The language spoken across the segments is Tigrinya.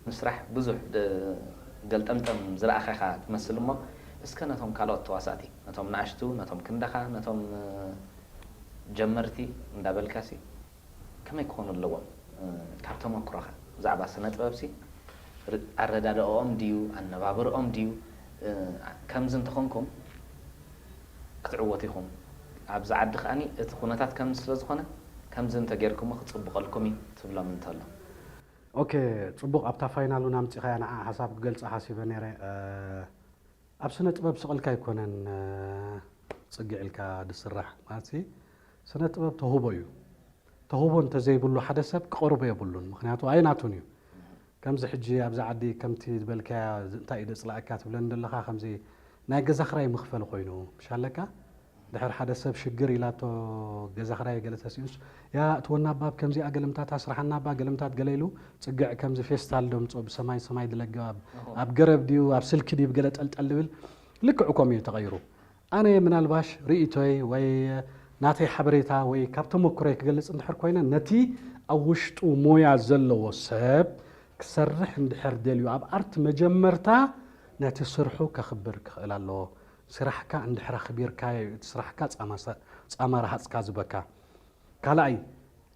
ምስራሕ ብዙሕ ገልጠምጠም ዝረኣኻ ኢኻ ትመስል እሞ፣ እስከ ነቶም ካልኦት ተዋሳእቲ፣ ነቶም ንኣሽቱ፣ ነቶም ክንዳኻ፣ ነቶም ጀመርቲ እንዳበልካሲ ከመይ ክኾኑ ኣለዎም? ካብ ተመክሮኻ ብዛዕባ ስነ ጥበብሲ፣ ኣረዳድኦም ድዩ፣ ኣነባብርኦም ድዩ? ከምዚ እንተኾንኩም ክትዕወቱ ኢኹም፣ ኣብዚ ዓዲ ከኣ እቲ ኩነታት ከምዚ ስለ ዝኾነ ከምዚ እንተጌርኩሞ ክጽብቐልኩም እዩ ትብሎም እንተሎ? ኦኬ፣ ጽቡቕ። ኣብታ ፋይናል እውን ኣምጺኻያ ንዓ ሓሳብ ክገልጻ ሓሲበ ነይረ። ኣብ ስነ ጥበብ ስቕ ኢልካ ኣይኮነን ጽግዕ ኢልካ ዝስራሕ። ማለት ስነ ጥበብ ተውህቦ እዩ። ተውህቦ እንተዘይብሉ ሓደ ሰብ ክቐርቦ የብሉን፣ ምኽንያቱ ኣይናቱን እዩ። ከምዚ ሕጂ ኣብዚ ዓዲ ከምቲ ዝበልካያ እንታይ እዩ ደጽላእካ ትብለኒ ዘለኻ፣ ከምዚ ናይ ገዛ ክራይ ምኽፈል ኮይኑ ምሽ ኣለካ። ድሕር ሓደ ሰብ ሽግር ኢላቶ ገዛ ክራይ ገለ ተሲኡስ፣ ያ እቲ ወናባ ኣብ ከምዚኣ ገለምታት ኣስራሓናባ ገለምታት ገለ ኢሉ ጽግዕ ከምዚ ፌስታል ደምጾ ብሰማይ ሰማይ ድለገባብ ኣብ ገረብ ድዩ ኣብ ስልኪ ድዩ ገለ ጠልጠል ድብል ልክዕ ኮም እዩ ተቐይሩ። ኣነ ምናልባሽ ርእይቶይ ወይ ናተይ ሓበሬታ ወይ ካብ ተመክሮይ ክገልጽ እንድሕር ኮይነ፣ ነቲ ኣብ ውሽጡ ሞያ ዘለዎ ሰብ ክሰርሕ እንድሕር ደልዩ፣ ኣብ ኣርት መጀመርታ ነቲ ስርሑ ከኽብር ክኽእል ኣለዎ። ስራሕካ እንድሕር ኣኽቢርካዮ እዩ እቲ ስራሕካ ጻማ ረሃጽካ ዝበካ። ካልኣይ፣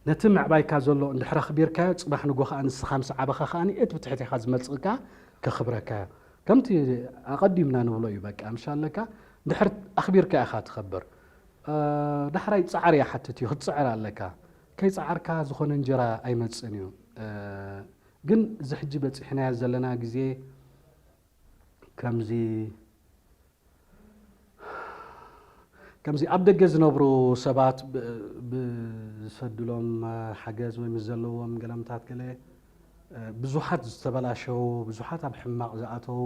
ነቲ ምዕባይካ ዘሎ እንድሕር ኣኽቢርካዮ፣ ጽባሕ ንጎ ከኣ ንስኻ ምስ ዓበኻ ከኣ እቲ ብትሕቴኻ ዝመጽእካ ከኽብረካዮ። ከምቲ ኣቐዲምና ንብሎ እዩ፣ በቃ ምሽ ኣለካ፣ እንድሕር ኣኽቢርካ ኢኻ ትኸብር። ዳሕራይ ጻዕሪ ይሓትት እዩ፣ ክትጽዕር ኣለካ። ከይጸዓርካ ዝኾነ እንጀራ ኣይመጽእን እዩ። ግን እዚ ሕጂ በጺሕናዮ ዘለና ግዜ ከምዚ ከምዚ ኣብ ደገ ዝነብሩ ሰባት ብዝሰድሎም ሓገዝ ወይ ምስ ዘለዎም ገለምታት ገለ ብዙሓት ዝተበላሸው፣ ብዙሓት ኣብ ሕማቕ ዝኣተው፣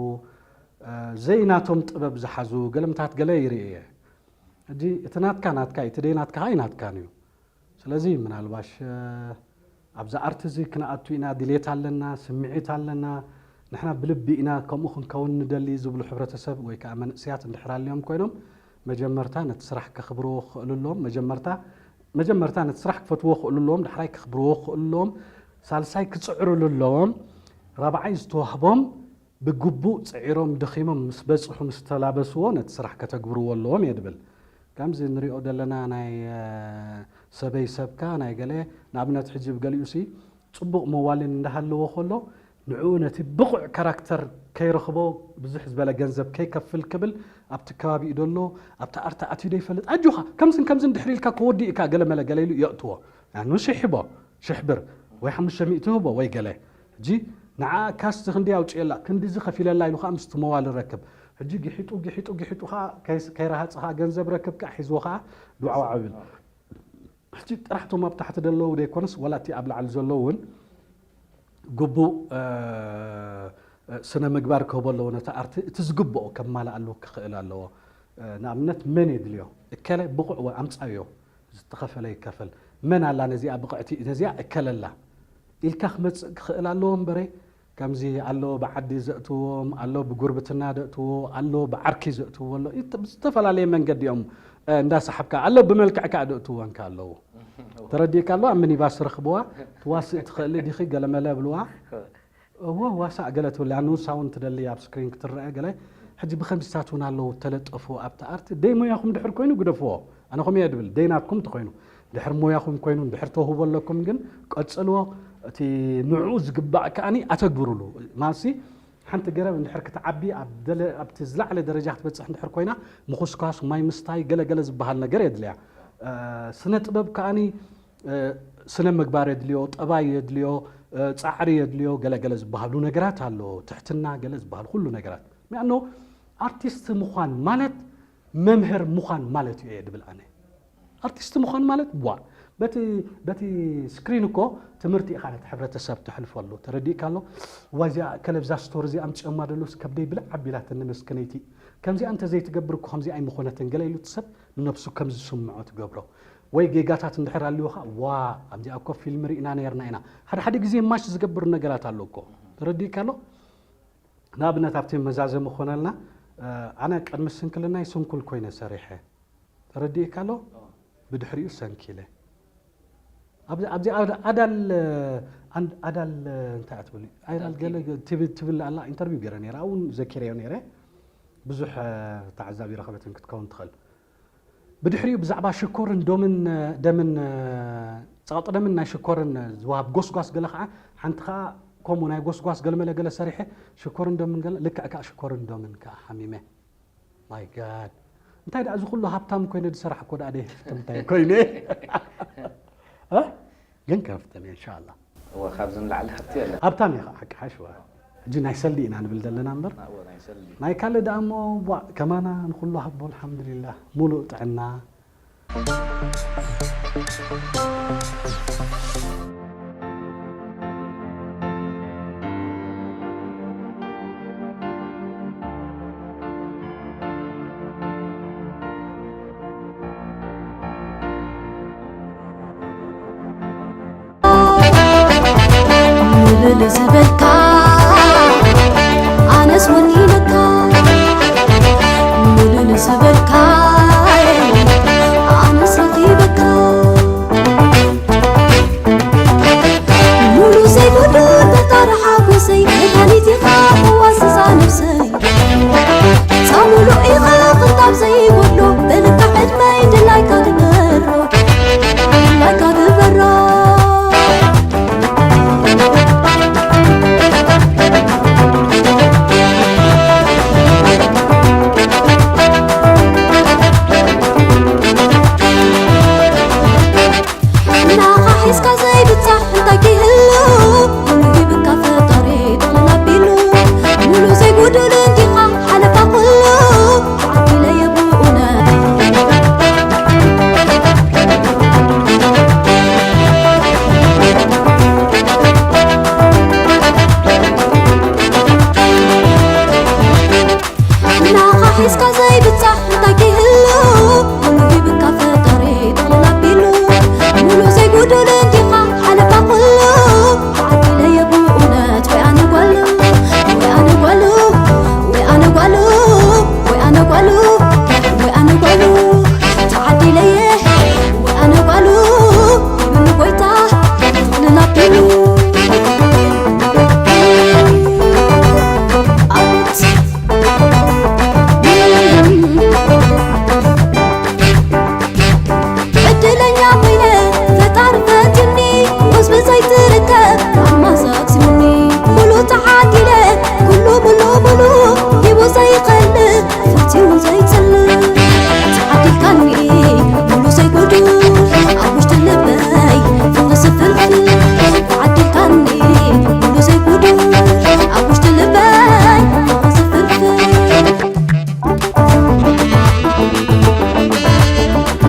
ዘይናቶም ጥበብ ዝሓዙ ገለምታት ገለ ይርኢ እየ። ሕጂ እቲ ናትካ ናትካ እዩ፣ እቲ ደይ ናትካ ከዓ ኣይናትካን እዩ። ስለዚ ምናልባሽ ኣብዚ ኣርት እዚ ክንኣቱ ኢና፣ ድሌት ኣለና፣ ስምዒት ኣለና፣ ንሕና ብልቢ ኢና ከምኡ ክንከውን ንደሊ ዝብሉ ሕብረተሰብ ወይ ከዓ መንእስያት እንድሕር ኣልዮም ኮይኖም፣ መጀመርታ ነቲ ስራሕ ከኽብርዎ ክኽእሉ ኣለዎም። መጀመርታ መጀመርታ ነቲ ስራሕ ክፈትዎ ክኽእሉ ኣለዎም፣ ዳሕራይ ከኽብርዎ ክኽእሉ ኣለዎም፣ ሳልሳይ ክጽዕርሉ ኣለዎም፣ ራብዓይ ዝተዋህቦም ብግቡእ ጽዒሮም ደኺሞም ምስ በጽሑ ምስ ተላበስዎ ነቲ ስራሕ ከተግብርዎ ኣለዎም እየ ድብል። ከምዚ ንሪኦ ዘለና ናይ ሰበይ ሰብካ ናይ ገለ ንኣብነት ሕጂ ብገሊኡ ሲ ጽቡቕ መዋልን እንዳሃለዎ ከሎ ንዕኡ ነቲ ብቑዕ ካራክተር ከይረኽቦ ብዝሕ ዝበለ ገንዘብ ከይከፍል ክብል ኣብቲ ከባቢኡ ደሎ ኣብቲ ኣርታ ኣትዩ ደይፈልጥ ኣጆኻ ከምዝን ከምዝን ድሕሪ ኢልካ ከወዲእካ ገለመለ ገለ ኢሉ የእትዎ። ያኑ ሽሕ ሂቦ ሽሕ ብር ወይ ሓሙሽተ ሚእቲ ህቦ ወይ ገለ ሕጂ ንዓ ካስቲ ክንዲ ኣውፅየላ ክንዲዚ ከፊለላ ኢሉ ከዓ ምስቲ መዋል ረክብ ሕጂ ግሒጡ ግሒጡ ግሒጡ ከዓ ከይረሃፅ ከዓ ገንዘብ ረክብ ከዓ ሒዝዎ ከዓ ዱዓዋዕ ይብል። ሕጂ ጥራሕ እቶም ኣብ ታሕቲ ዘለዉ ደይኮነስ ዋላ እቲ ኣብ ላዕሊ ዘለዉ እውን ግቡእ ስነ ምግባር ክህቦ ኣለዎ ነቲ ኣርቲ እቲ ዝግብኦ ከማልኣሉ ክኽእል ኣለዎ። ንኣብነት መን የድልዮ እከለ ብቑዕ ኣምፃዮ ዝተኸፈለ ይከፈል መን ኣላ ነዚኣ ብቕዕቲ ነዚኣ እከለላ ኢልካ ክመፅእ ክኽእል ኣለዎ እምበረ ከምዚ ኣሎ ብዓዲ ዘእትዎም ኣሎ ብጉርብትና ዘእትዎ ኣሎ ብዓርኪ ዘእትዎ ኣሎ ዝተፈላለየ መንገዲ እዮም እንዳሰሓብካ ኣሎ ብመልክዕ ከዓ ዘእትወንካ ኣለዉ ተረዲእካ ኣሎ ኣብ ሚኒባስ ረኽብዋ ትዋስእ ትኽእል ዲኺ ገለመለ ብልዋ እዎ ዋሳእ ገለ ትብል ኣኑ ሳውን ትደሊ ኣብ ስክሪን ክትረአ ገለ ሕጂ ብከምዚታት እውን ኣለዉ ተለጠፉ ኣብቲ ኣርቲ ደይ ሞያኹም ድሕር ኮይኑ ግደፍዎ ኣነ ከምኡ እየ ድብል ደይ ናትኩም እንተኮይኑ ድሕር ሞያኹም ኮይኑ ድሕር ተውህቦ ኣለኩም ግን ቀጽልዎ እቲ ንዕኡ ዝግባእ ከኣኒ ኣተግብሩሉ ማለትሲ ሓንቲ ገረብ እንድሕር ክትዓቢ ኣብቲ ዝላዕለ ደረጃ ክትበፅሕ እንድሕር ኮይና ምኹስኳስ ማይ ምስታይ ገለገለ ዝበሃል ነገር የድልያ ስነ ጥበብ ከኣኒ ስነ ምግባር የድልዮ፣ ጠባይ የድልዮ፣ ፃዕሪ የድልዮ፣ ገለ ገለ ዝበሃሉ ነገራት ኣሎ፣ ትሕትና ገለ ዝበሃሉ ኩሉ ነገራት። ምያኖ ኣርቲስት ምዃን ማለት መምህር ምዃን ማለት እዩ እየ ድብል ኣነ። ኣርቲስት ምዃን ማለት ዋ በቲ በቲ ስክሪን እኮ ትምህርቲ ኢኻ ነቲ ሕብረተሰብ ተሕልፈሉ ተረዲእካ ኣሎ ዋዚኣ ከለብዛ ስቶሪ እዚ ኣምፅኦማ ደሎስ ከብደይ ብልዕ ኣቢላትኒ መስከነይቲ ከምዚኣ እንተዘይትገብር እኮ ከምዚኣ ኣይምኾነትን ገለ ኢሉ እቲ ሰብ ንነብሱ ከም ዝስምዖ ትገብሮ ወይ ጌጋታት እንድሕር ኣልዎ ከዓ ዋ ኣብዚኣ እኮ ፊልም ርኢና ነርና ኢና ሓደ ሓደ ግዜ ማሽ ዝገብር ነገራት ኣሎ እኮ ተረዲእካ ኣሎ ንኣብነት ኣብቲ መዛዘሚ ክኾነልና ኣነ ቅድሚ ስንክልናይ ስንኩል ኮይነ ሰሪሐ ተረዲእካ ኣሎ ብድሕሪኡ ሰንኪለ ኣብዚ ኣዳል ኣዳል እንታይ እያ ትብል? ኣይዳል ገለ ትብል ኣላ። ኢንተርቪው ገይረ ነይረ፣ ኣብኡ እውን ዘኪረዮ ነይረ። ብዙሕ ተዓዛቢ ረኸበትን ክትከውን ትኽእል። ብድሕሪኡ ብዛዕባ ሽኮርን ዶምን ደምን ጸቕጢ ደምን ናይ ሽኮርን ዝወሃብ ጎስጓስ ገለ ከዓ ሓንቲ ከዓ ከምኡ ናይ ጎስጓስ ገለመለ ገለ ሰሪሐ ሽኮርን ደምን ገለ ልክዕ ከዓ ሽኮርን ዶምን ከዓ ሓሚመ። My God፣ እንታይ ደኣ እዚ ኩሉ ሃብታም ኮይነ ዝሰራሕ እኮ ደኣ ደይ ሃፍትም እንታይ ኮይነ። ግን ከፍትም እንሻላ። እወ ካብዚ ንላዕሊ ሃብቲ የለን። ሃብታም ኢኻ ሓቂ ሓሽዋ። ሕጂ ናይ ሰልዲ ኢና ንብል ዘለና እምበር እወ ናይ ሰልዲ ናይ ካልእ ደኣ እሞ ቧእ ከማና ንኩሉ ሃቦ ኣልሓምዱሊላህ። ሙሉእ ጥዕና።